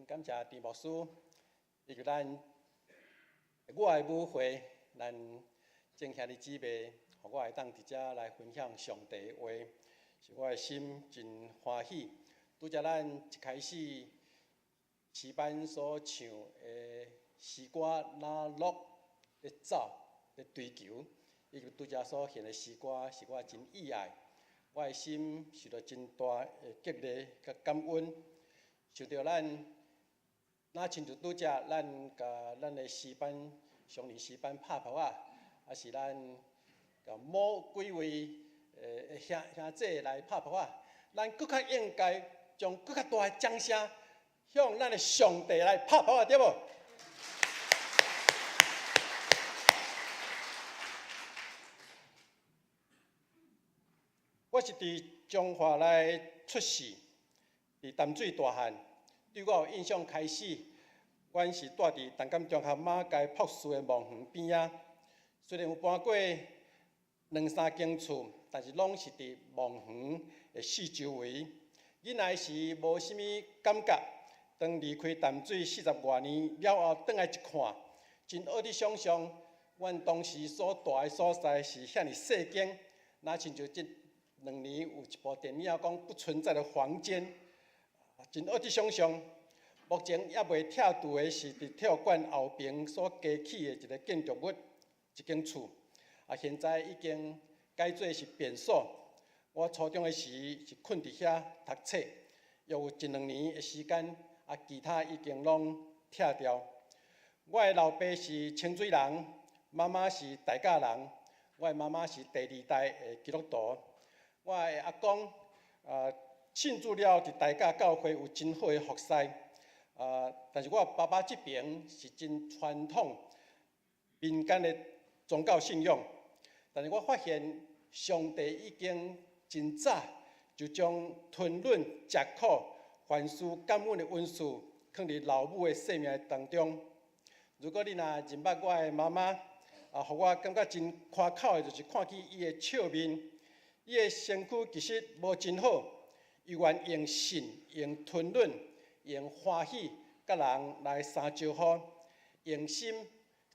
真感謝陳牧師，以及咱我的母會，咱眾兄弟姊妹，予我會當佇遮來分享上帝的話，是我的心真歡喜。拄才咱一開始詩班所唱的詩歌，哪樂咧走咧追求，以及拄才所獻的詩歌，是我真意愛。我的心受到真大的激勵佮感恩，想著咱，若親像拄才咱共咱的詩班、上年詩班拍拍仔，抑是咱共某幾位兄兄姐來拍拍仔，咱閣較應該將閣較大的掌聲向咱的上帝來拍拍仔，對無？我是佇彰化來出世，佇淡水大漢。對我有印象開始，阮是蹛佇淡江中學馬偕博士的墓園邊仔。雖然有搬過兩三間厝，但是攏是佇墓園的四周圍。囡仔時無啥物感覺，當離開淡水四十外年了後，轉來一看，真惡得想像，阮當時所蹛的所在是遐爾細間，若親像這兩年有一部電影講不存在的房間，真惡得想像。目前猶未拆除的是佇體育館後爿所加起的一個建築物，一間厝。啊，現在已經改做是便所。我初中的時是睏佇遐讀冊，約有一兩年的時間，啊，其他已經攏拆掉。我的老爸是清水人，媽媽是大甲人。我的媽媽是第二代的基督徒。我的阿公啊，信主了後，佇大甲教會有真好的服侍。啊，但是我爸爸這爿是真傳統民間的宗教信仰。但是我發現上帝已經真早就將吞忍、食苦、凡事感恩的恩賜，囥佇老母的生命當中。如果你若認捌我的媽媽，啊，予我感覺真誇口的，就是看見伊的笑面。伊的身軀其實無真好，伊願用信、用吞忍、用歡喜，佮人來相招呼，用心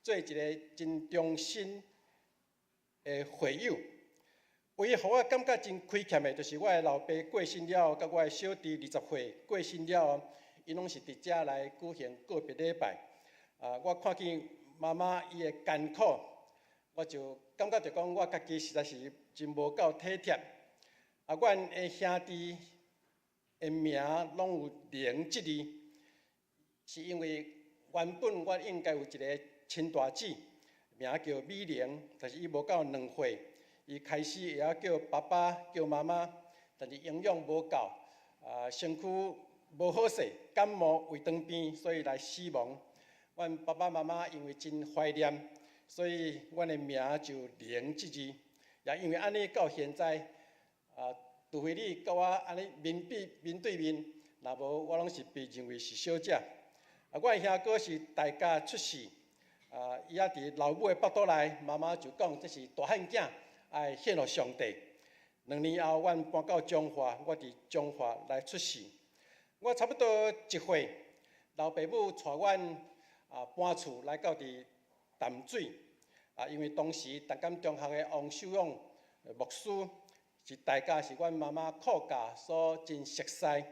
做一個真忠心的會友。唯一予我感覺真虧欠的，就是我的老爸過身了後，佮我的小弟20歲過身了後，𪜶攏是佇遮來舉行告別禮拜。啊，我看見媽媽伊的艱苦，我就感覺著講，我家己實在是真無夠體貼。啊，阮的兄弟的名攏有玲這字，是因為原本我應該有一個親大姊，名叫美玲，但是伊無夠2歲，伊開始會曉叫爸爸叫媽媽，但是營養無夠，啊，身軀無好勢，感冒胃腸病，所以來死亡。阮爸爸媽媽因為真懷念，所以阮的名就玲這字。也因為按呢，到現在，啊，除非你佮我按呢面對面對面，若無我攏是被認為是小姐。啊，我的兄哥是大甲出世，啊，伊猶佇老母的腹肚內，媽媽就講這是大漢囝，愛獻予上帝。2年後，阮搬到彰化，我佇彰化來出世。我差不多1歲，老爸母帶阮啊搬厝來到佇淡水。啊，因為當時淡江中學的王秀勇牧師是大家是阮媽媽靠教所真熟似，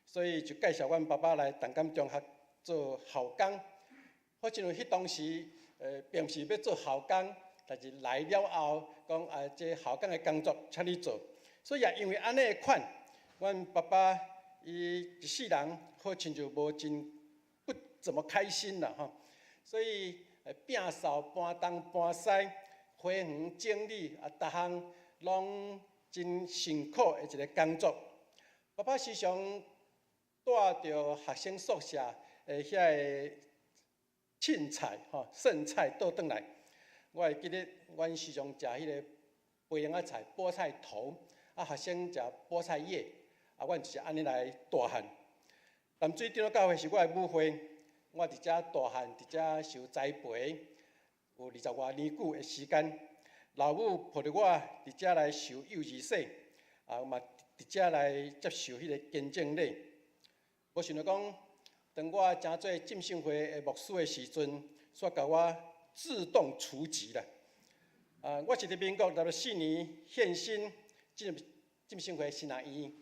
所以就介紹阮爸爸來淡江中學做校工。好親像彼當時，並毋是欲做校工，但是來了後，講啊，這校工的工作請你做。所以也因為按呢款，阮爸爸伊一世人好親像無真不怎麼開心啦吼，所以。摒掃、搬東搬西、花園整理啊，逐項攏真辛苦的一個工作。爸爸時常帶著學生宿舍的遐个凊菜吼，剩菜倒轉來。我會記得，阮時常食彼个白龍仔菜、菠菜頭，啊，學生食菠菜葉，啊，阮就是按呢來大漢。淡水長老教會是我的母會。我佇遮大漢，佇遮受栽培，有二十外年久的時間。老母抱著我佇遮來受幼兒洗，啊嘛佇遮來接受彼個堅振禮。無想著講，當我成做浸信會的牧師的時陣，煞共我自動除籍啦。啊，我是佇民國64年獻身進入浸信會神學院，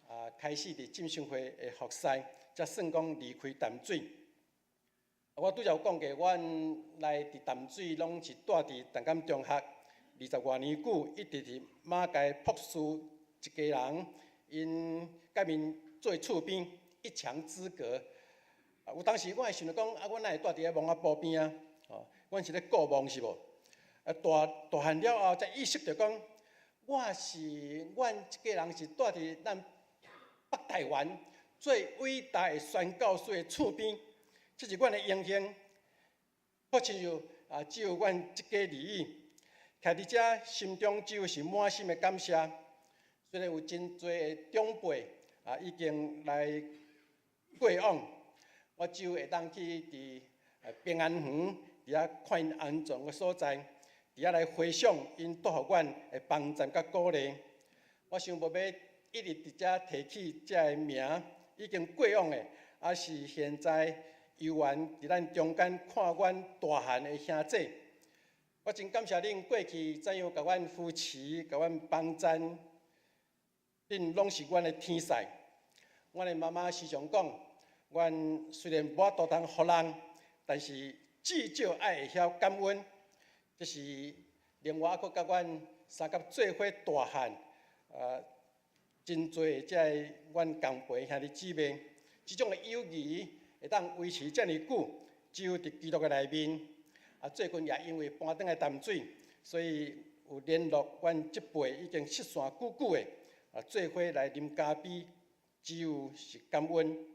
啊，開始佇浸信會的服侍，才算講離開淡水。我拄才有講過，阮來佇淡水攏是蹛佇淡江中學20外年久，一直佇馬偕博士一家人，𪜶佮𪜶做厝邊一牆之隔。啊，有當時我會想著講，啊，阮哪會蹛佇遐墓仔埔邊啊？哦，阮是咧顧墓是無？啊，大大漢了後才意識著講，我是阮一家人是蹛佇咱北台灣最偉大的宣教師的厝邊，這是阮的榮幸。好親像啊，只有阮這家而已。徛佇遮，心中只有是滿心的感謝。雖然有真濟的長輩啊，已經來過往，我只有會當去佇平安園佇遐看𪜶安葬的所在，佇遐來回想𪜶帶予阮的幫贊佮鼓勵。我想無欲一直佇遮提起這个名，已經過往的，抑是現在猶原佇咱中間看阮大漢的兄姊。我真感謝恁過去怎樣共阮扶持、共阮幫贊，恁攏是阮的天使。阮的媽媽時常講，阮雖然無法度通予人，但是至少愛會曉感恩。這是另外閣佮阮相佮做伙大漢，真濟這个阮共輩兄弟姊妹，這種的友誼會當維持遮爾久，只有佇基督的內面。啊，最近也因為搬轉來淡水，所以有聯絡阮這輩已經失散久久的，啊，做伙來啉咖啡，只有是感恩。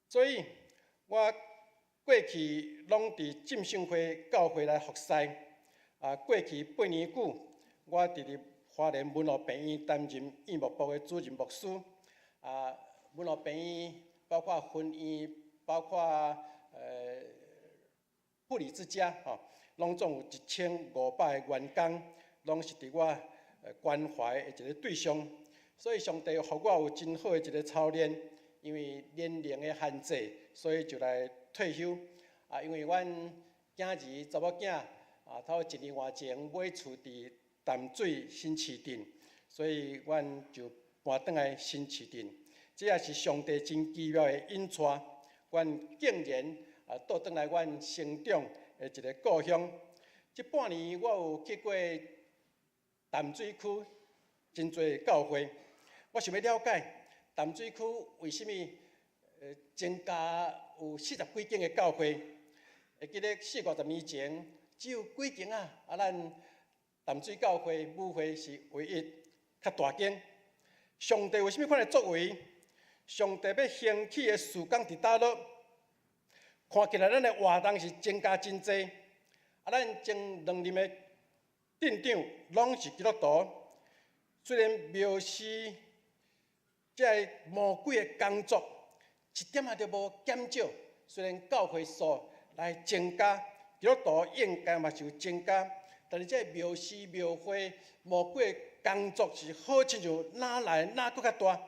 所以，我過去攏佇浸信會教會來服侍。啊，過去8年久，我佇佇花蓮文樂病院擔任院牧部的主任牧師。啊，文樂病院包括分院，包括護理之家，吼，攏總有1500個員工，攏是佇我關懷的一個對象。所以上帝予我有真好的一個操練，因為年齡的限制，所以就來退休。啊，因為阮囝兒查某囝啊，頭一年外前買厝佇淡水新市鎮，所以阮就搬轉來新市鎮。這也是上帝真奇妙的引帶，阮竟然啊倒轉來阮成長的一個故鄉。這半年我有去過淡水區真濟教會，我想欲了解淡水區為啥物增加有40幾間的教會。會記得四五十年前只有幾間啊，啊咱淡水教會母會是唯一較大間。上帝為啥物款的作為？上帝欲興起的事工佇佗落？看起來咱的活動是增加真濟，啊，咱前兩任的鎮長攏是基督徒，雖然廟師這个魔鬼的工作一點仔都無減少，雖然教會數來增加，基督徒應該嘛是有增加，但是這個廟師廟會魔鬼的工作是好親像哪來哪閣較大，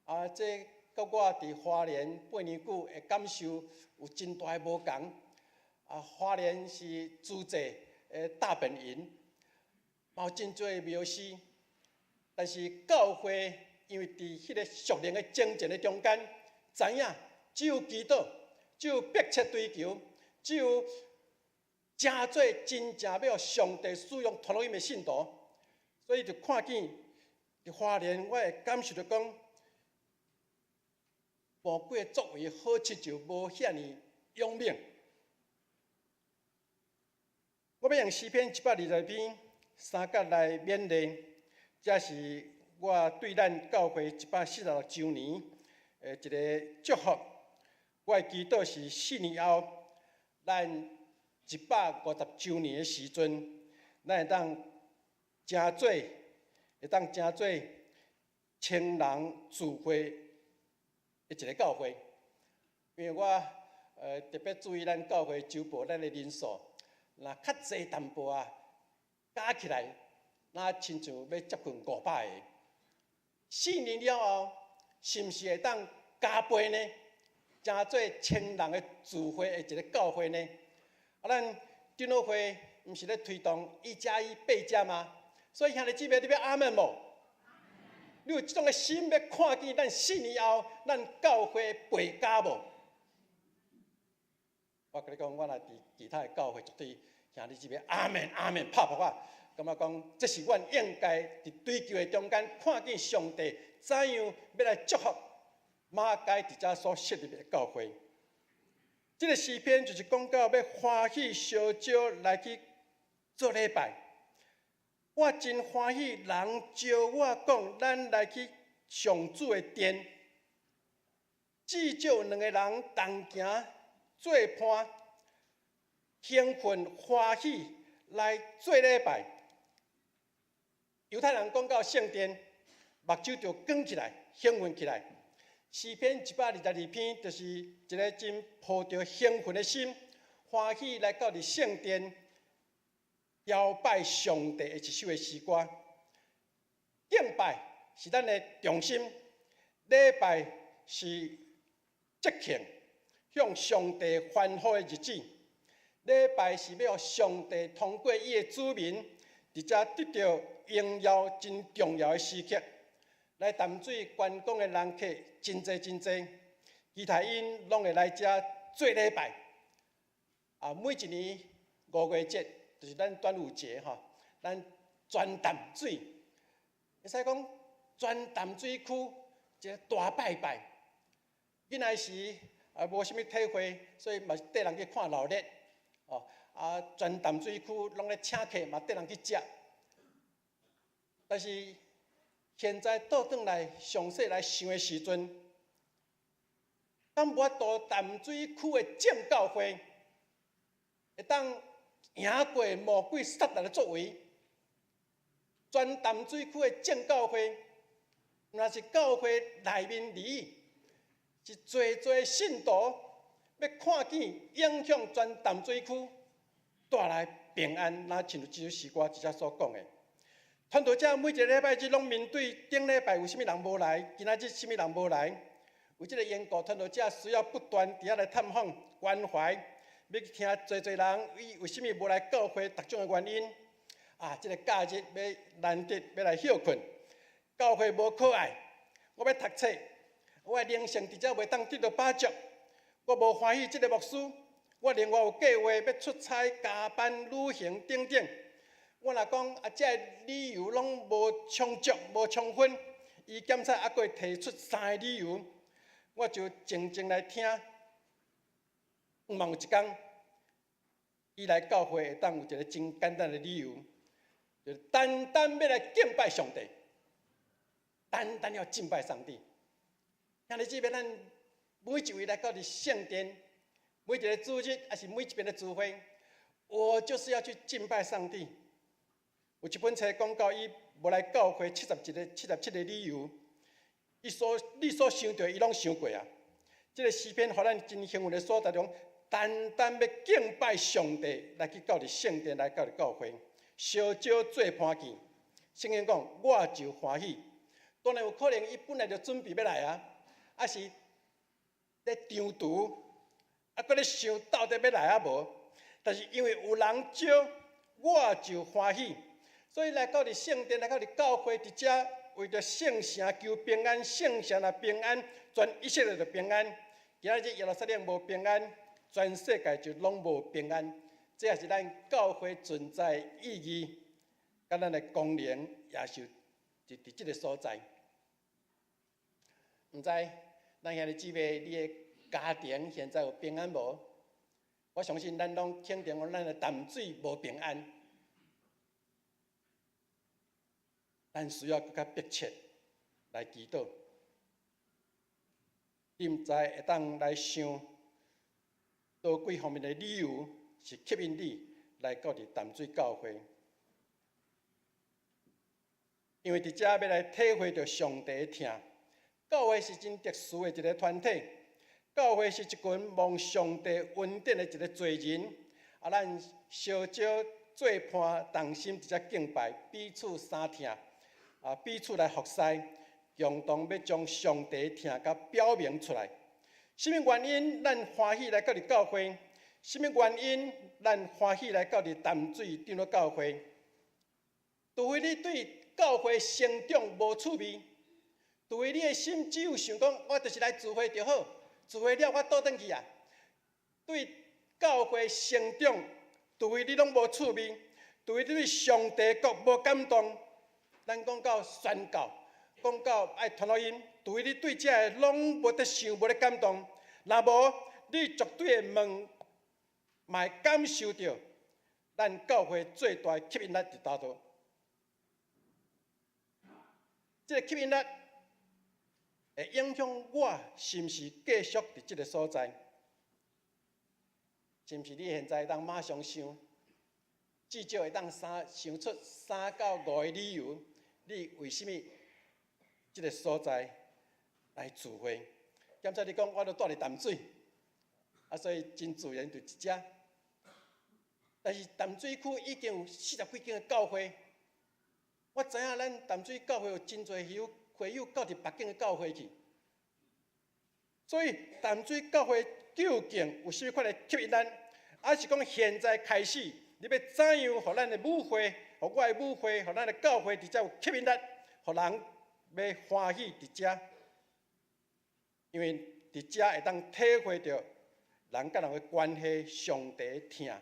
啊，這佮我佇花蓮8年久的感受有真大的無仝。啊，花蓮是諸濟的大本營，嘛有真濟廟師，但是教會因為佇彼個屬靈的征戰的中間，知影只有祈禱，只有迫切追求，只有成做真正欲上帝使用傳福音的信徒，所以就看見佇花蓮，我會感受著講，魔鬼的作為好親像無遐爾勇猛。我欲用詩篇122篇3節來勉勵，這是我對咱教會146週年的一個祝福。我的祈禱是4年後，咱150週年的時陣，咱會當成做千人聚會的一個教會。因為我特別注意咱教會週報咱的人數，若較濟淡薄仔，加起來，若親像欲接近500個。4年了後，是毋是會當加倍呢？成做千人的聚會的一個教會呢？啊，咱長老會毋是咧推動一加一倍加嗎？所以兄弟姊妹，你欲阿們無？你有這種的心欲看見咱4年後，咱教會倍加無？我共你講，我若佇其他的教會，絕對兄弟姊妹阿們阿們拍噗仔，感覺講這是阮應該佇追求的中間，看見上帝怎樣欲來祝福馬偕佇遮所設立的教會。這個詩篇就是講到欲歡喜相招來去做禮拜。我真歡喜人招我講，咱來去上主的殿。至少兩个人同行做伴，興奮歡喜來做禮拜。猶太人講到聖殿，目睭就光起來，興奮起來。詩篇122篇就是一个真抱著興奮的心，歡喜來到佇聖殿朝拜上帝的一首的詩歌。敬拜是咱的中心，禮拜是節慶，向上帝歡呼的日子。禮拜是欲予上帝通過伊的子民，佇遮得著榮耀真重要的時刻。來淡水觀光的人客真濟真濟，期待𪜶攏會來遮做禮拜。啊，每一年五月節就是咱端午節吼，咱全淡水，會使講全淡水區一个大拜拜。囡仔時啊無啥物體會，所以嘛是綴人去看鬧熱。哦，啊，全淡水區攏咧請客，嘛綴人去食。但是現在倒轉來詳細來想的時陣，敢無法度淡水區的正教會會當贏過魔鬼撒旦的作為？全淡水區的正教會，毋但是教會內面而已，是濟濟信徒欲看見影響全淡水區帶來平安，若親像這首詩歌這所講的。傳道者每一个禮拜日攏面對頂禮拜有啥物人無來，今仔日啥物人無來，為這个緣故，傳道者需要不斷佇遐來探訪關懷，欲去聽濟濟人伊為啥物無來教會，逐種的原因。啊，這个假日欲難得欲來歇睏，教會無可愛，我欲讀冊，我的靈性佇遮袂當得著飽足，我無歡喜這个牧師，我另外有計畫欲出差、加班、旅行等等。我若講啊，這个理由攏無充足、無充分，伊檢查猶閣會提出三个理由，我就靜靜來聽。毋望有一工，伊來教會會當有一个真簡單的理由，就是單單欲來敬拜上帝，單單要敬拜上帝。兄弟姊妹，咱每一位來到佇聖殿，每一个主日，抑是每一遍的聚會，我就是要去敬拜上帝。有一本冊講到伊無來教會71個、77個理由，伊所你所想著，伊攏想過啊。這个詩篇予咱真幸運的所在中，單單欲敬拜上帝，來去到佇聖殿，來到佇教會，相招做伴見。聖經講，我就歡喜。當然有可能，伊本來就準備欲來啊，抑是咧長途，啊，閣咧想到底欲來抑無？但是因為有人招，我就歡喜。所以來到佇聖殿，來到佇教會，佇遮為著聖城求平安，聖城若平安，全以色列就平安。今仔日耶路撒冷無平安，全世界就攏無平安。這也是咱教會存在的意義，佮咱的功能也是佇這个所在。毋知咱兄弟姊妹，你的家庭現在有平安無？我相信咱攏肯定講，咱的淡水無平安。咱需要閣較迫切來祈禱。你毋知會當來想佗幾方面的理由，是吸引你來到佇淡水教會，因為佇遮欲來體會著上帝的疼。教會是真特殊的一个團體，教會是一群蒙上帝恩典的一个罪人。啊，咱相招做伴，同心佇遮敬拜，彼此相疼，啊，彼此來服侍，共同欲將上帝疼佮表明出來。啥物原因咱歡喜來到佇教會？啥物原因咱歡喜來到佇淡水長老教會？除非你對教會成長無趣味，除非你的心只有想講，我就是來聚會就好，聚會了我倒轉去啊。對教會成長，除非你攏無趣味，除非你對上帝國無感動，咱講到宣教，講到愛傳福音，除非你對這个攏無得想，無咧感動，若無你絕對會問，嘛會感受著咱教會最大的吸引力佇佗佗。這个吸引力會影響我是毋是繼續佇這个所在？是毋是你現在當馬上想，至少會當三想出三到五个理由，你為啥物這个所在來聚會？檢查你講，我都住佇淡水，啊，所以真自然就佇遮。但是淡水區已經有四十幾間的教會，我知影咱淡水教會有真濟會友會友到佇別間的教會去，所以淡水教會究竟有啥物款的吸引咱？還是講現在開始，你欲怎樣予咱的母會，予我的母會，予咱的教會佇遮有吸引力，予人欲歡喜佇遮？因為佇遮會當體會著人佮人的關係上帝的疼。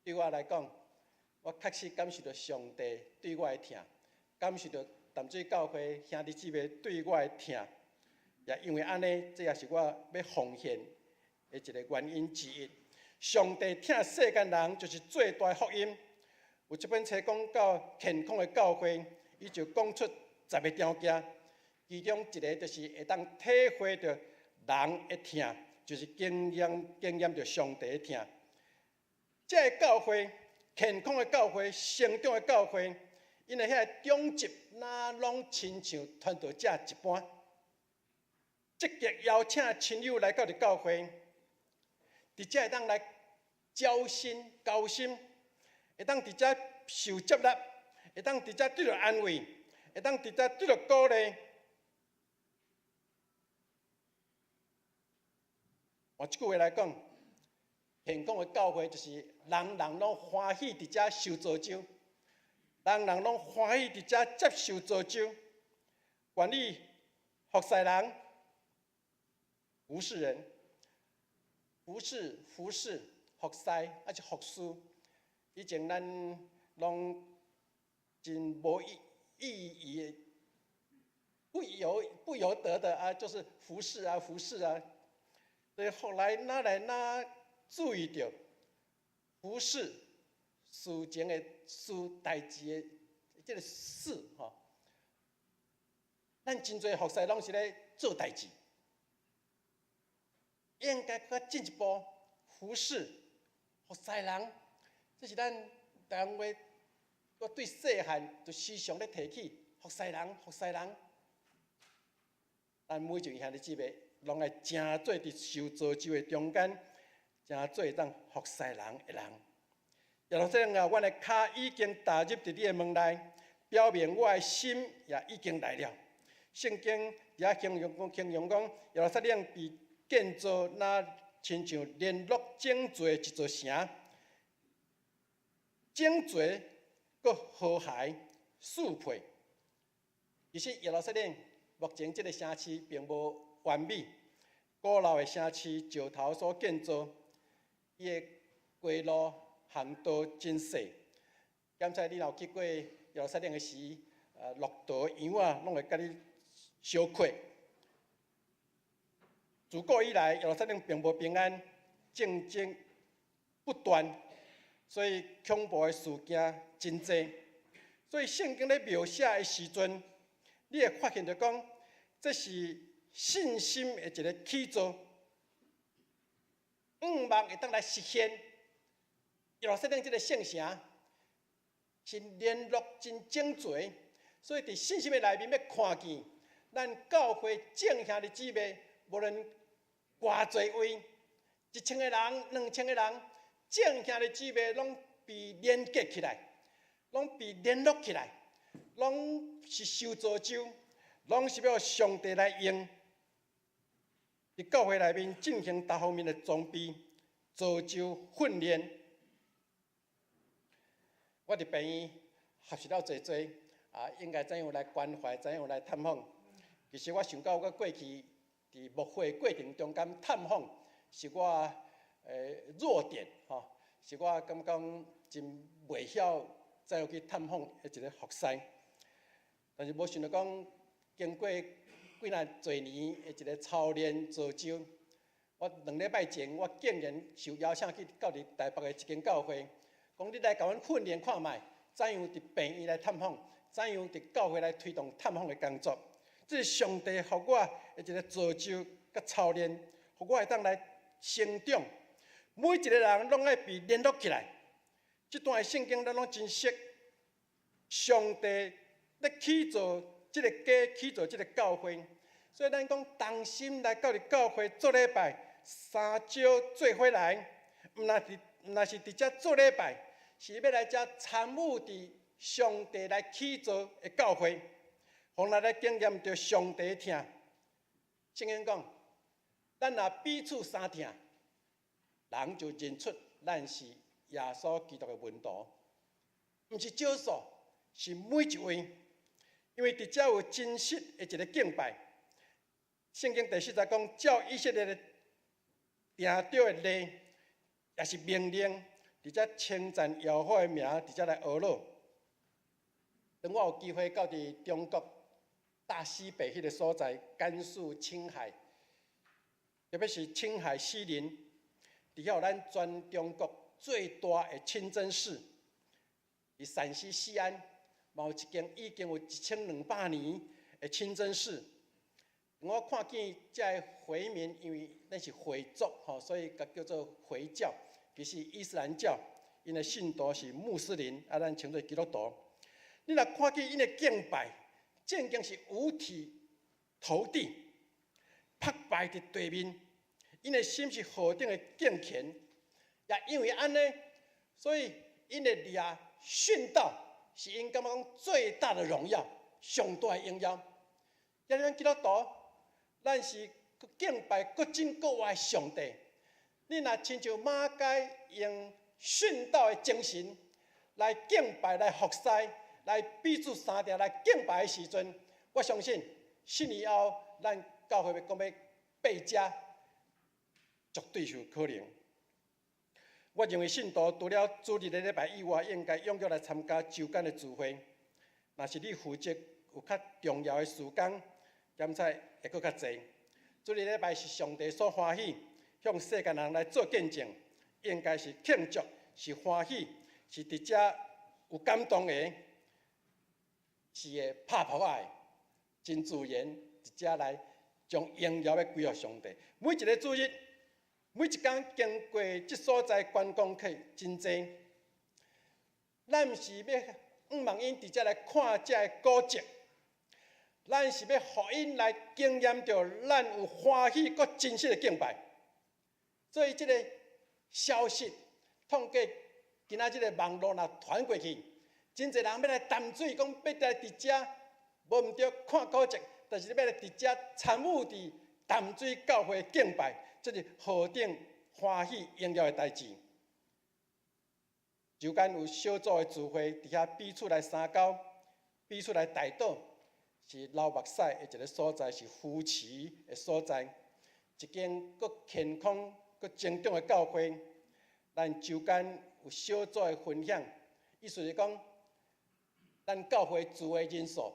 對我來講，我確實感受著上帝對我的疼，感受著淡水教會兄弟姊妹對我的疼，也因為按呢，這也是我欲奉獻的一个原因之一。上帝疼世間人，就是最大的福音。有這本冊講到健康的教會，伊就講出十个條件，其中一个就是會當體會著人的疼，就是經驗經驗著上帝的疼。這个教會，健康的教會，成長的教會，𪜶的遐個長執，若攏親像傳道者一般，積極邀請親友來到佇教會，佇遮會當來交心交心，會當佇遮受接納，會當佇遮得著安慰，會當佇遮得著鼓勵。換一句話來講，健康的教會就是人人攏歡喜佇遮受造就，人人攏歡喜佇遮接受造就。願意服侍人，服侍人，服侍服侍服侍，抑是服事。以前咱攏真無意意義的，不由不由得的啊，就是服侍啊，服侍啊。所以後來哪來哪注意著服侍事情的事代誌的這个事吼，咱真濟服侍攏是咧做代誌，應該閣進一步服侍服侍人，這是咱台灣話，我對細漢就時常咧提起服侍人，服侍人。咱每一位兄弟姊妹，攏愛成做佇受造就的中間，成做會當服侍人的人。耶路撒冷啊，阮的跤已經踏入佇你的門內，表明我的心也已經來了。聖經也形容講，形容講，耶路撒冷被建造，若親像聯絡整齊的一座城，整齊閣和諧適配。其實耶路撒冷目前這个城市並無完美，古老的城市石頭所建造，伊的街路巷道真細。檢查你若有去過耶路撒冷的時，駱駝羊仔攏會共你相轎。自古以來，耶路撒冷並無平安，戰爭不斷，所以恐怖的事件真濟。所以聖經咧描寫的時陣，你會發現著講，這是信心的一个起造，願望會當來實現。耶路撒冷這个聖城是聯絡真整齊，所以佇信心的內面欲看見，咱教會眾兄弟姊妹，無論偌濟位，一千个人、兩千个人，眾兄弟姊妹攏被連結起來，攏被聯絡起來，攏是受造就，攏是欲予上帝來用。佇教會內面進行多方面的裝備、造就、訓練。我佇病院學習了濟濟，啊，應該怎樣來關懷，怎樣來探訪。其實我想到我過去佇牧會過程中間探訪，是我弱點吼，是我感覺講真袂曉怎樣去探訪的一個服侍。但是無想到講，經過幾若濟年的一個操練造就，我2禮拜前我竟然受邀請去到佇台北的一間教會，講你來共阮訓練看覓，怎樣佇病院來探訪，怎樣佇教會來推動探訪的工作。這是上帝予我的一個造就佮操練，予我會當來成長。每一個人攏愛被聯絡起來。這段的聖經咱攏真熟。上帝咧起造這個家，起造這個教會，所以咱講同心來到佇教會做禮拜，三招做伙來，毋若是佇遮做禮拜，是欲來遮參與佇上帝來起造的教會，予咱來經驗著上帝疼。聖經講，咱若彼此相疼，人就認出咱是耶穌基督的門徒，毋是少數，是每一位。因為佇遮有真實的一個敬拜。聖經第四節講，照以色列的定著的例，也是命令，佇遮稱讚耶和華的名，佇遮來哀樂。當我有機會到佇中國大西北彼個所在，甘肅、青海，特別是青海西寧，佇遐有咱全中國最大的清真寺。佇陝西西安，嘛有一間已經有1200年的清真寺。我看見這个回民，因為咱是回族吼，所以共叫做回教。其實伊斯蘭教，𪜶的信徒是穆斯林，啊，咱稱做基督徒。你若看見𪜶的敬拜，正經是五體投地，覆拜佇地面，𪜶的心是何等的敬虔，也因為按呢，所以𪜶的掠殉道是𪜶感覺講最大的榮耀，上大的榮耀。抑咱基督徒，咱是敬拜閣真閣活的上帝。你若親像馬偕用殉道的精神來敬拜、來服侍、來彼此相疼、來敬拜的時陣，我相信4年後，咱教會欲講欲八家，絕對是有可能。我認為信徒除了主日的禮拜以外，應該踴躍來參加週間的聚會。若是你負責有較重要的事工，檢查會閣較濟。主日禮拜是上帝所歡喜，向世間人來做見證，應該是慶祝，是歡喜，是佇遮有感動的，是會拍噗仔的，真自然佇遮來將榮耀欲歸予上帝。每一個主日，每一工經過這所在觀光客真濟，咱毋是欲向望𪜶佇遮來看這个古蹟，咱是欲予𪜶來經驗著咱有歡喜閣真實的敬拜。所以這个消息，通過今仔這个網路若傳過去，真濟人欲來淡水，講欲來佇遮，無毋對看古蹟，但是欲來佇遮參與佇淡水教會敬拜，這是何等歡喜榮耀的代誌。週間有小組的聚會，佇遐彼此來相交，彼此來代禱，是流目屎的一個所在，是扶持的所在。一間閣健康、閣成長的教會，咱週間有小組的分享，意思是講，咱教會聚會人數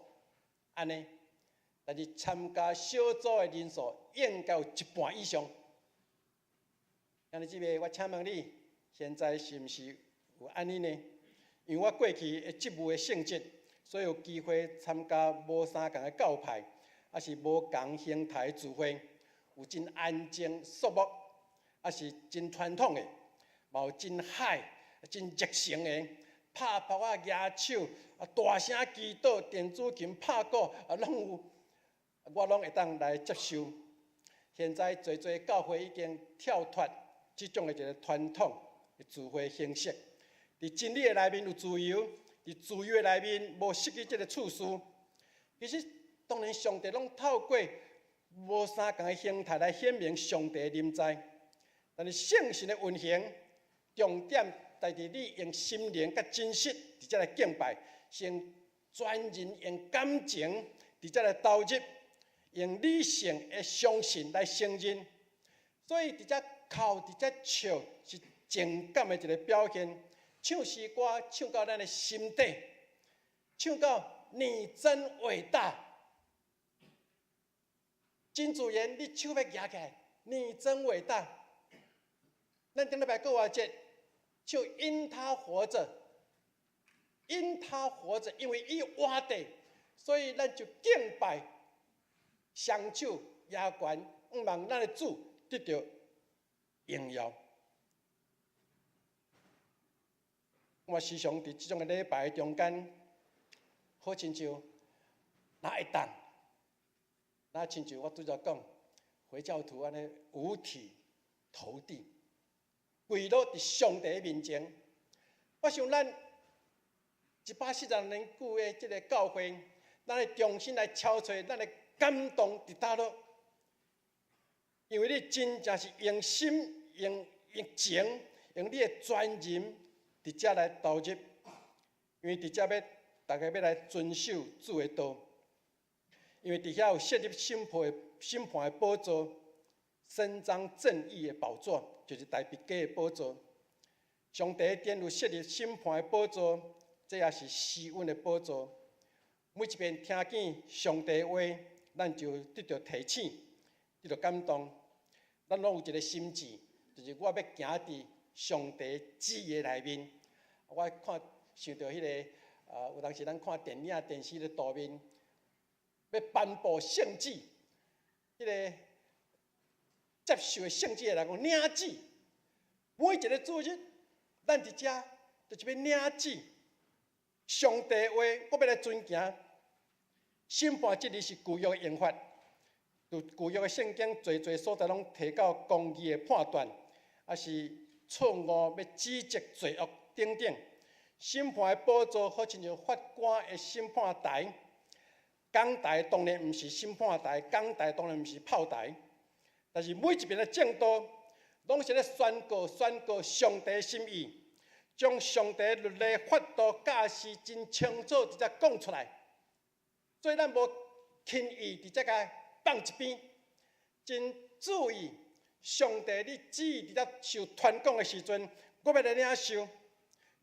按呢，但是參加小組的人數應該有一半以上。兄弟姊妹，我請問你，現在是毋是有按呢呢？因為我過去的職務的性質，所以有機會參加無相仝的教派，抑是無仝形態的聚會，有真安靜肅穆，抑是真傳統的，嘛有真 high、真熱誠的，拍噗仔、舉手，啊大聲祈禱、電子琴拍鼓，啊攏有，我攏會當來接受。現在濟濟教會已經跳脫這種的一個傳統的聚會形式，佇真理的內面有自由，佇自由的內面無失去這個次序。其實，當然上帝攏透過無相仝的形態來顯明上帝臨在。但是聖神的運行，重點在佇你用心靈佮真實佇遮來敬拜，是用全人用感情佇遮來投入，用理性的相信來承認。所以佇遮哭，佇遮笑，是情感的一个表現。唱詩歌唱到咱的心底，唱到你真偉大，真自然，你手欲舉起來，你真偉大。咱頂禮拜復活節，就因他活著，因他活著，因為伊活著，所以咱就敬拜，雙手舉懸，向望咱的主得著榮耀。我時常佇這種的禮拜中間，好親像若會當，若親像我拄才講，回教徒按呢五體投地，跪落佇上帝面前。我想咱140年久的這个教會，咱會重新來敲揣咱的感動佇佗落，因為你真正是用心、用情、用你的全人佇遮來投入，因為佇遮欲逐家欲來遵守主的道，因為佇遐有設立審判的寶座，伸張正義的寶座，就是大衛家的寶座。上帝殿有設立審判的寶座，這也是施恩的寶座。每一遍聽見上帝話，咱就得著提醒，得著感動。咱攏有一个心志，就是我欲行佇上帝旨意內面。我看想著彼个，有當時咱看電影、電視咧圖面，欲頒布聖旨，彼个接受的聖旨的人講領旨，每一个主日，咱佇遮就是欲領旨。上帝話，我欲來遵行。審判這字是舊約的用法，就舊約的聖經，濟濟所在攏提到公義的判斷，抑是錯誤欲指責罪惡等等。審判的寶座好親像法官的審判台，講台當然毋是審判台，講台當然毋是炮台，但是每一遍的證道，攏是咧宣告宣告上帝心意，將上帝律例法度教示真清楚直接講出來。所以咱無輕易直接共放一邊，真注意上帝你旨意佇遮受傳講的時陣，我欲來領受，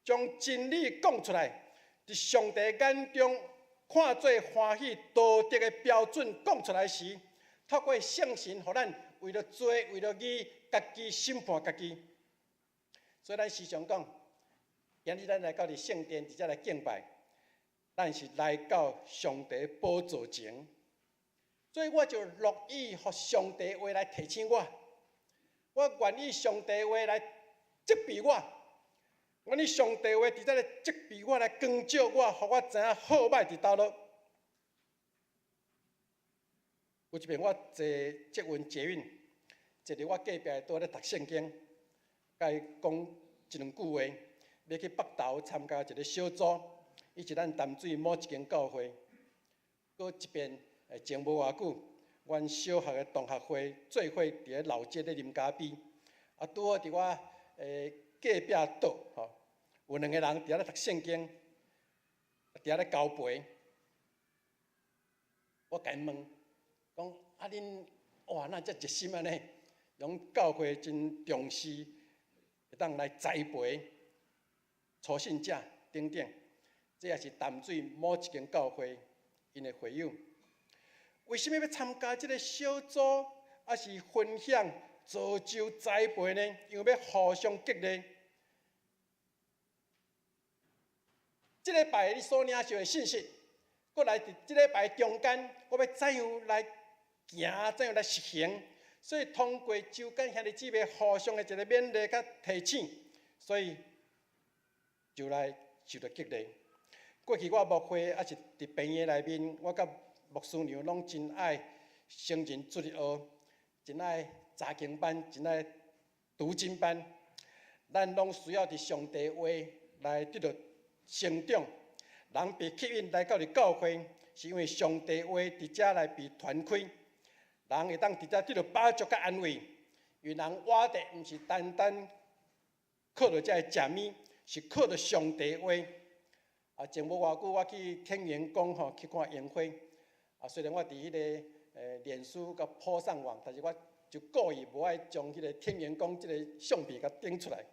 將真理講出來，佇上帝眼中看做歡喜道德的標準講出來時，透過聖神，予咱為著罪、為著義，家己審判家己。所以咱時常講，今日咱來到佇聖殿，佇遮來敬拜，咱是來到上帝寶座前，所以我就樂意予上帝話來提醒我，我願意上帝話來責備我，願意上帝話佇遮來責備我，來光照我，予我知影好䆀佇佗落。有一遍我坐捷運捷運，坐佇我隔壁的拄咧讀聖經，共伊講一兩句話，欲去北投參加一个小組，伊是咱淡水某一間教會。閣一遍，前無偌久，阮小學的同學會做伙佇咧老街咧啉咖啡，啊，拄好佇我隔壁桌吼，有兩个人佇遐咧讀聖經，佇遐咧交陪。我共𪜶問，講啊恁哇，哪遮熱心按呢？講教會真重視，會當來栽培初信者等等，這也是淡水某一間教會𪜶的會友。為啥物欲參加這个小組，抑是分享造就栽培呢？因為欲互相激勵。這禮拜你所領受的信息，閣來佇這禮拜中間，我欲怎樣來行，怎樣來實行？所以通過週間兄弟姊妹互相的一个勉勵佮提醒，所以就來受著激勵。過去我牧會抑是佇病院內面，我佮牧師娘攏真愛成人主日學，真愛查經班，真愛讀經班。咱攏需要佇上帝話來得著成長。人被吸引來到佇教會，是因為上帝話佇遮來被傳開。人會當佇遮得著飽足佮安慰，因為人活著毋是單單靠著這个食物，是靠著上帝話。啊，前無偌久我去天元宮吼去看煙花。啊，雖然我佇彼个臉書佮 po 上網，但是我就故意無愛將彼個天元宮這个相片共頂出來。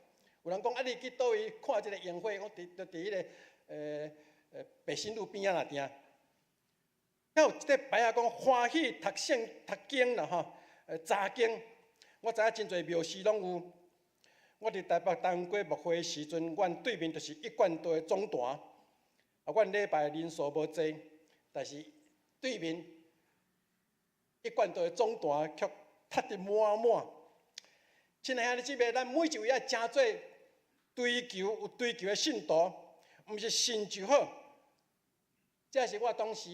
有人講啊，你去佗位看這个煙花？我佇就佇彼个北新路邊仔那定。遐有一塊牌仔講歡喜讀聖讀經啦吼，查經。我知影真濟廟寺攏有。我佇台北當過牧會的時陣，阮對面就是一貫道的總壇。啊，阮禮拜人數無濟，但是對面一貫道的總壇卻塞得滿滿。親愛兄弟姊妹，咱每一位愛成做追求有追求的信徒，毋是信就好。這是我當時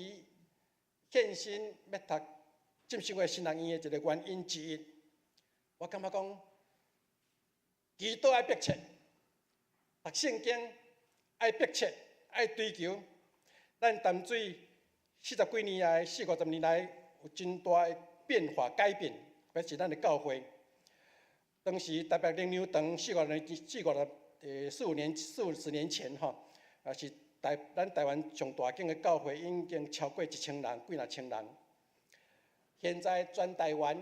獻身欲讀浸信會神學院的一個原因之一。我感覺講，祈禱愛迫切，讀聖經愛迫切，愛追求。咱淡水四十幾年來，四五十年來有真大的變化改變，特別是咱的教會。當時台北靈糧堂四五年、四五十、四五年、四五十年前吼，也是台咱台灣上大間的教會，已經超過一千人，幾若千人。現在全台灣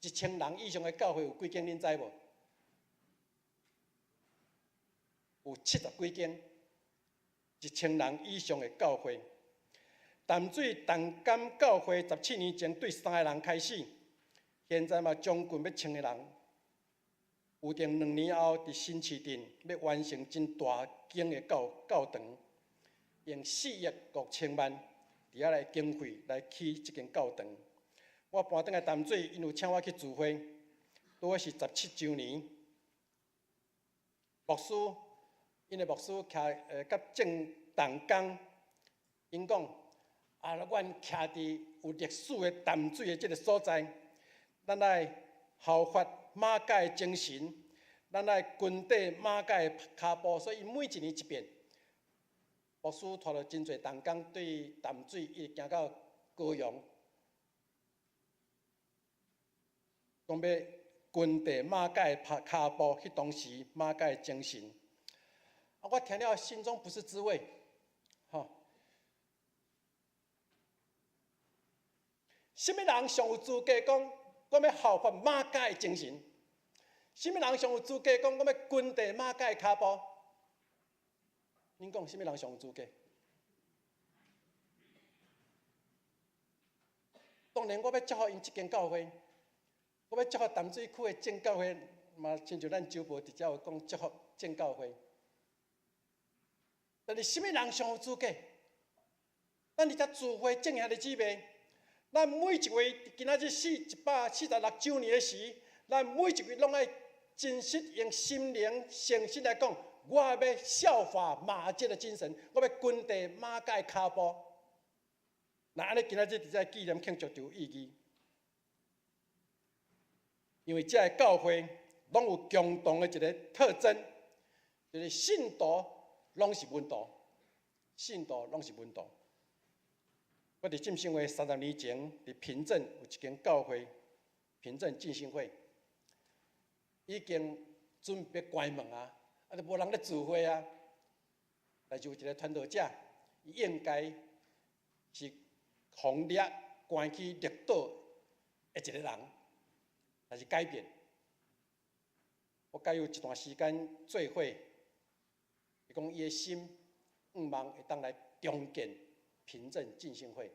一千人以上的教會有幾間？恁知無？有七十幾間，一千人以上的教會。淡水同甘教會17年前對三个人開始，現在嘛將近欲千个人。預定2年後，佇新市鎮欲完成真大間的教教堂，用4億5千萬佇遐來經費來起這間教堂。我搬轉來淡水，𪜶有請我去聚會，拄好是17週年。牧師，𪜶的牧師徛佮眾同工，𪜶講啊，阮徛佇有歷史的淡水的這个所在，咱愛效法馬偕的精神，咱愛跟綴馬偕的跤步，所以每一年一變。牧師帶著真濟同工對淡水一直行到高雄，講欲跟綴馬偕的跤步，彼當時馬偕的精神。啊，我聽了心中不是滋味，吼。啥物人上有資格講我欲效法馬偕的精神？啥物人上有資格講我欲跟綴馬偕的跤步？恁講啥物人上有資格？當然，我欲祝福𪜶這間教會，我欲祝福淡水區的正教會，嘛親像咱周婆佇遮有講祝福正教會。但是啥物人上有資格？咱佇遮聚會眾兄弟姊妹，咱每一位今仔日四146週年的時，咱每一位攏愛真實用心靈誠實來講，我欲效法馬偕的精神，我欲跟綴馬偕的跤步。那按呢，今仔日佇遮紀念慶祝就有意義，因為這个教會攏有共同的一个特徵，就是信徒攏是門徒，信徒攏是門徒。我佇浸信會30年前，佇平鎮有一間教會，平鎮浸信會，已經準備關門啊，啊，都無人咧聚會啊。但是有一个傳道者，伊應該是予掠關去綠島的一个人，但是改變。我佮伊有一段時間做伙，伊講伊的心向望會當來重建平鎮浸信會，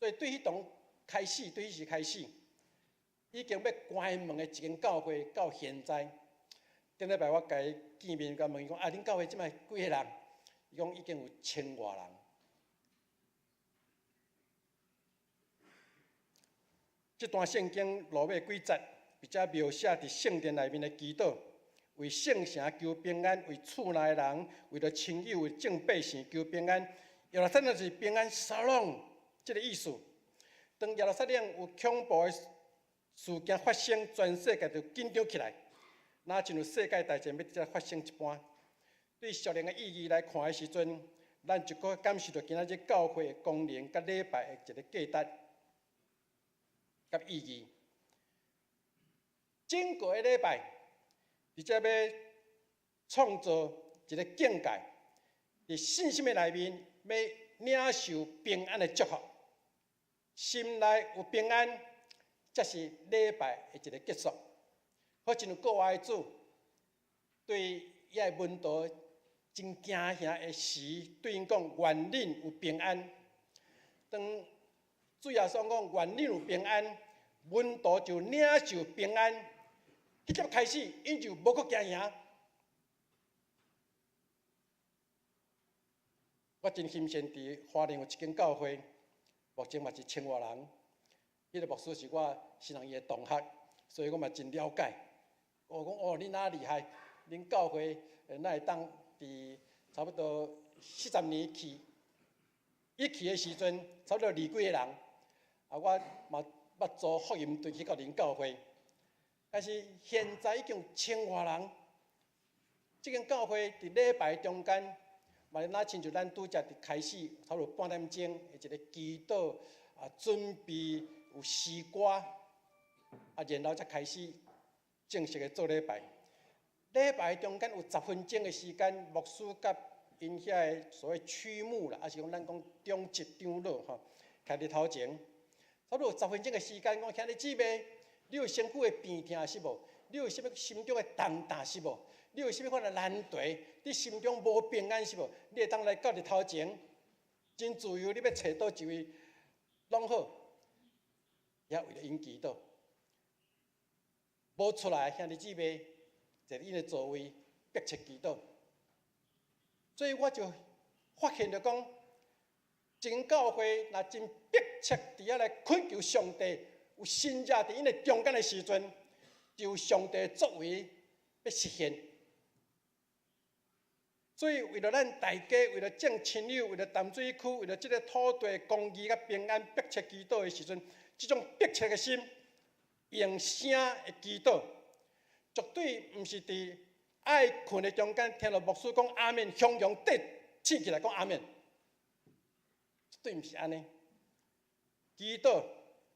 所以對彼當開始，對彼時開始，已經欲關門的一間教會，到現在，頂禮拜我共伊見面，共問伊講啊，恁教會這擺幾个人？伊講已經有千外人。這段聖經落尾幾節，佇遮描寫佇聖殿內面的祈禱，為聖城求平安，為厝內人，為著親友，為眾百姓求平安。耶路撒冷就是平安沙龍這个意思。當耶路撒冷有恐怖的事件發生，全世界就緊張起來，若親像世界大戰欲佇遮發生一般。對屬靈的意義來看的時陣，咱就閣感受著今仔日教會的功能佮禮拜的一个價值。佮意義。整個禮拜，佇遮欲創造一個境界，佇信心的內面，欲領受平安的祝福，心內有平安，才是禮拜的一個結束。好親像國外的主對伊的門徒真驚嚇的時，對𪜶講：願恁有平安。當主耶穌講願恁有平安，門徒就領受平安。彼粒開始，𪜶就無閣驚嚇。我真欣羨佇花蓮有一間教會，目前嘛一千外人。彼個牧師是我新人伊的同學，所以我嘛真了解。我講哦，恁哪厲害？恁教會哪會當佇差不多40年去，伊去的時陣，差不多二幾個人。啊，我嘛捌組福音隊去到恁教會，但是現在已經有千外人。這間教會佇禮拜中間，嘛若親像咱拄才佇開始差不多半點鐘的一個祈禱啊，準備有詩歌，啊，然後才開始正式的做禮拜。禮拜中間有10分鐘的時間，牧師佮𪜶遐的所謂區牧啦，抑是講咱講長執長老吼，徛佇頭前，差不多有十分鐘的時間，講兄弟姊妹，你有身軀的病痛是無？你有啥物心中的重擔是無？你有啥物款的難題？你心中無平安是無？你會當來到佇頭前，真自由，你欲揣佗一位攏好，也為著𪜶祈禱。無出來兄弟姊妹，坐𪜶的座位，迫切祈禱。所以我就發現著講，一間教會若真迫切佇遐來懇求上帝，有神跡佇𪜶的中間的時陣，就有上帝作為欲實現。所以為著咱大家，為著眾親友，為著淡水區，為著這个土地公義佮平安，迫切祈禱的時陣，這種迫切的心，用聲的祈禱，絕對毋是佇愛睏的中間聽著牧師講阿們，雄雄地醒起來講阿們，絕對毋是按呢。祈禱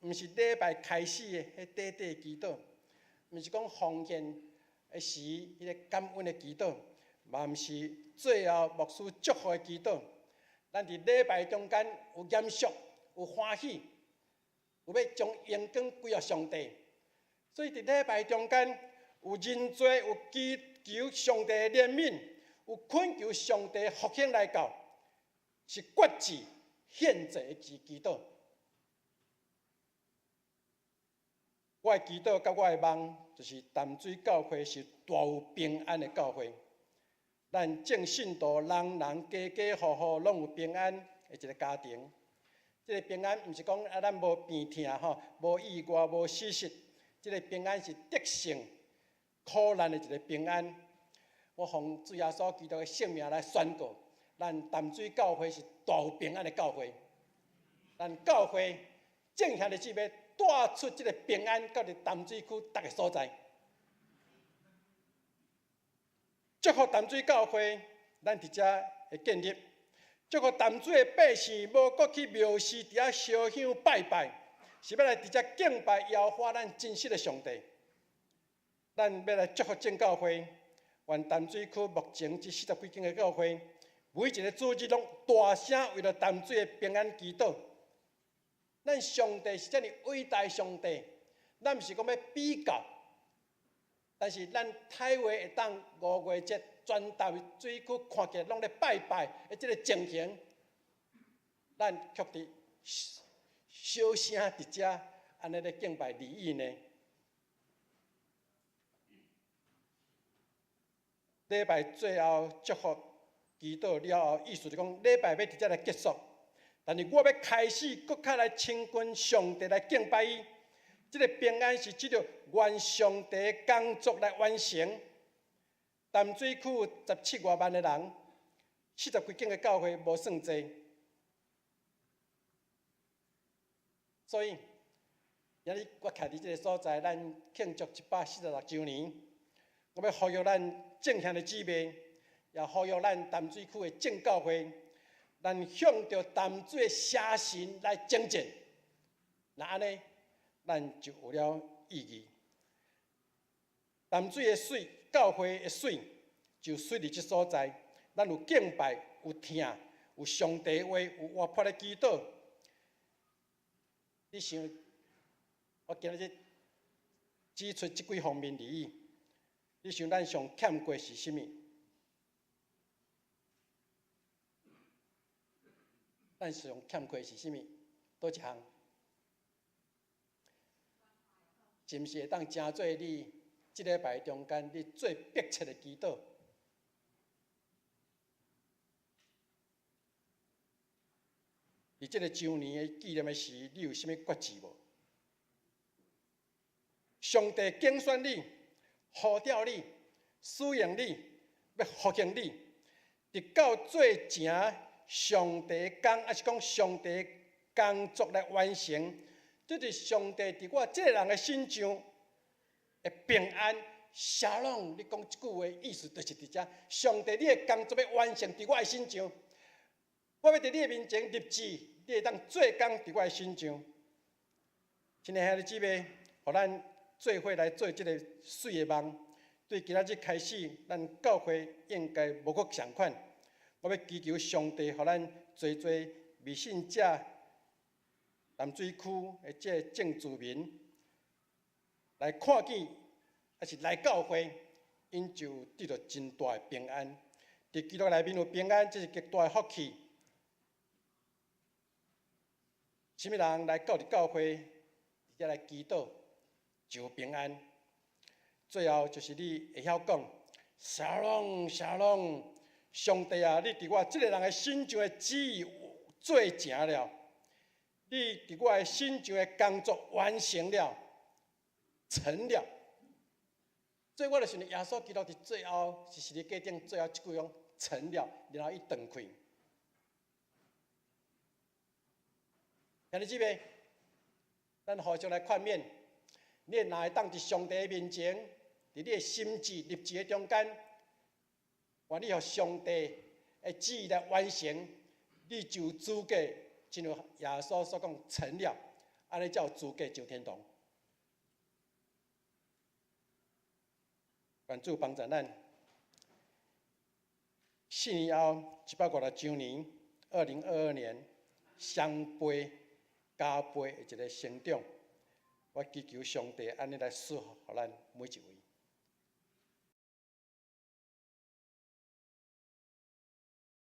毋是禮拜開始的彼短短的祈禱，毋是講奉獻的時彼个感恩的祈禱，嘛毋是最後牧師祝福的祈禱。咱佇禮拜中間有嚴肅，有歡喜，有欲將榮光歸予上帝。所以佇禮拜中間有認罪，有祈求上帝的憐憫，有懇求上帝復興來到，是決志獻祭的祈禱。我的祈禱佮我的夢，就是淡水教會是大有平安的教會。咱眾信徒人人家家戶戶攏有平安的一個家庭。這个平安毋是講啊，咱無病痛吼，無意外，無死實。這个平安是得勝苦難的一個平安。我奉主耶穌基督的聖名來宣告，咱淡水教會是大有平安的教會。咱教會眾兄弟姊妹帶出這个平安到佇淡水區逐个所在。祝福淡水教會，咱佇遮的建立。祝福淡水的百姓，無閣去廟寺佇遐燒香拜拜，是欲來佇遮敬拜耶和華咱真實的上帝。咱欲來祝福眾教會，願淡水區目前這四十幾間的教會，每一个主日攏大聲為著淡水的平安祈禱。咱上帝是遮爾偉大的上帝，咱毋是講欲比較，但是咱台灣會當五月節全淡水區看起來攏咧拜拜的這个情形，咱卻佇小聲佇遮按呢咧敬拜而已呢。禮拜最後祝福祈禱了後，意思就講禮拜欲佇遮來結束，但是我欲開始閣較來親近上帝來敬拜伊。這个平安是藉著願上帝的工作來完成。淡水區有十七外萬的人，四十幾間的教會無算濟，所以今日我徛佇這个所在，咱慶祝146週年，我欲呼籲咱眾兄弟姊妹，也呼籲咱淡水區的眾教會，咱向著淡水的邪神來征戰。若按呢，咱就有了意義。淡水的媠，教會的媠，就媠佇這所在。咱有敬拜，有疼，有上帝話，有活潑的祈禱。你想，我今日指出這幾方面而已。你想咱上欠缺是啥物？咱上欠缺是啥物？佗一項？是毋是會當成做你這禮拜中間你最迫切的祈禱？佇這个周年的紀念的時，你有啥物決志無？上帝揀選你，呼召你，使用你，欲復興你，直到做成上帝工，抑是講上帝工作來完成，這是上帝佇我這个人的身上的平安。沙龍，你講這句話意思就是佇遮，上帝你的工作欲完成佇我的身上，我欲佇你的面前立志，你會當做工佇我的身上。親愛的兄弟姊妹，予咱做伙來做這个媠的夢。對今仔日開始，咱教會應該無閣仝款。我欲祈求上帝，予咱濟濟未信者、淡水區的這個正住民來看見，抑是來教會，𪜶就得著真大的平安。佇基督內面有平安，這是極大的福氣。啥物人來到佇教會，佇遮來祈禱，就有平安。最後就是你會曉講，沙龍，沙龍，上帝啊，你佇我這个人的身上的旨意做成了，你佇我的身上的工作完成了，成了。所以我就想，耶穌基督佇最後是十字架頂最後一句講成了，然後伊斷氣。兄弟姊妹，咱互相來勸勉，你若會當佇上帝的面前，佇你的心志立志的中間，願你予上帝的旨意來完成，你就有資格進入耶穌所講成了，按呢才有資格上天堂。願主幫助咱。4年後，150周年，2022年，雙倍加倍的一个成長。我祈求上帝按呢來賜福予咱每一位。